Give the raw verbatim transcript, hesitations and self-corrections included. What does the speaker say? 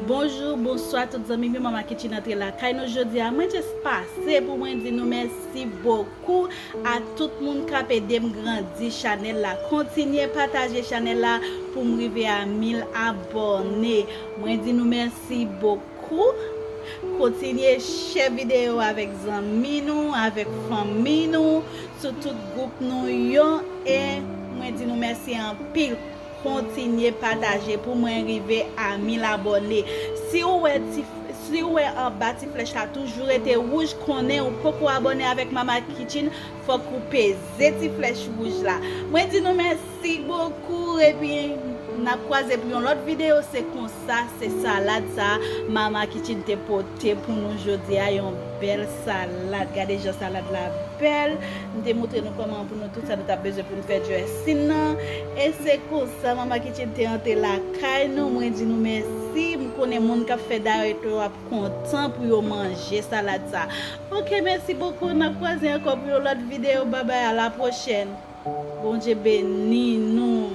Bonjou, bonswa tout zanmi m yo, Mama Kitchen antre lakay nou jodi a. Mwen just pase pou mwen di nou mèsi bokou a tout moun k ap ede m grandi chanèl la. Kontinye pataje chanèl la pou m rive a mil abòne. Mwen di nou mèsi bokou. Kontinye share videyo avèk zanmi nou, avèk fanmi nou, sou tout gwoup nou yo. E mwen di nou mèsi anpil. Kontinye pataje pou mwen rive a mil abòne. Si w wè ti, si w wè anba ti flèch la toujou rete wouj, konnen ou poko abòne avèk Mama Kitchen, fòk ou peze ti flèch wouj la. Mwen di nou mèsi bokou, epi n ap kwaze pou yon lòt videyo. Se konsa, se salad sa Mama Kitchen te pote pou nou jodi a, yon bèl salad. Gade jan salad la bèl. M te montre nou kòman pou nou tout sa nou t ap bezwen pou nou fè dressing nan. E se konsa Mama Kitchen te antre lakay nou. Mwen di nou mèsi. M konnen moun k ap fè dayèt yo ap kontan pou yo manje salad sa. Ok, mèsi bokou. N ap kwaze ankò pou yon lòt videyo. Babay, a la pwochèn. Bondye beni nou.